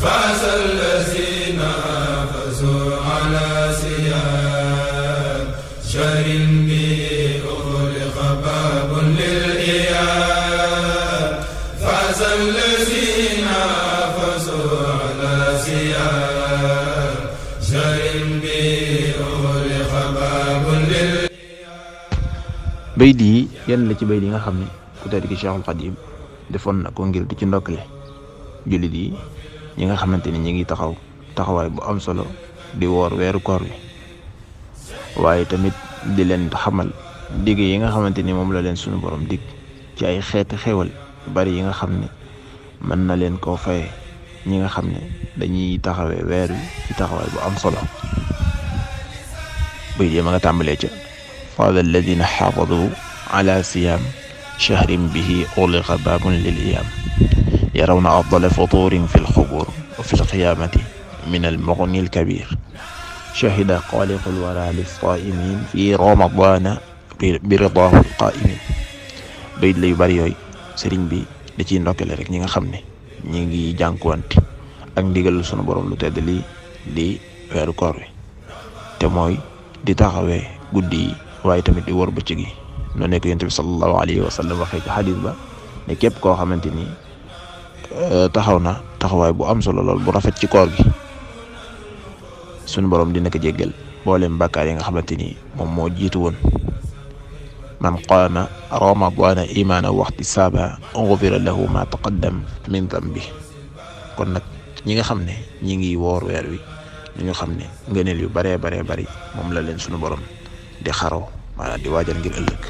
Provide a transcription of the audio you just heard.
فاز الذين فازوا على سياب شهر به أغلق باب للإياب فاز الذين فازوا على سياب شهر به أغلق باب للإياب. bayit yi yenn la ci bayit yi nga xam ne ku tedd ki Cheikhul Khadim defoon na ko ngir di ci ndokkale jullit yi ñi nga xamante ni ñi ngi taxawaay bu am solo di woor weeru koor wi, waaye tamit di leen xamal digg yi nga xamante ni moom la leen sunu borom dig ci ay xeeti xéwal bari yi nga xam ne mën na leen koo faye ñi nga xam ne dañuy taxawee weer wi ci taxawaay bu am solo. bayit yi ma nga tàmbalee ca faada alladina xaafadu ala siyam shahrin bihi ugliqa baabun lil iyam yarawna afdala futurin fi lxubur wa fi lqiyamati min almugni alkabir shahida xaaliqu lwara lissaimin fi ramadana bi ridahu alqaimin. bayit la yu bari yooyu sëriñ bi da ciy ndokkale rek ñi nga xam ne ñi ngi jànkuwante ak ndigal sunu borom lu tedd lii di weeru koor wi te mooy di taxawee guddi yi waaye tamit di wor bëccëg yi. noo nekk yonent bi sallallahu alayhi wa sallam waxee ci xadis ba ne képp koo xamante ni taxaw na taxawaay bu am solo lool bu rafet ci koor gi sunu borom dina ko jéggal mboolem bàkkaar yi nga xamante ni moom moo jiitu woon. man qaama ramadana imaana waxti saaba gufira lahu ma taqaddam min dambi. kon nag ñi nga xam ne ñi ngi woor weer wi ñu xam ne ngëneel yu baree bari moom la leen sunu borom di xaroo maanaam di waajal ngir ëllëg.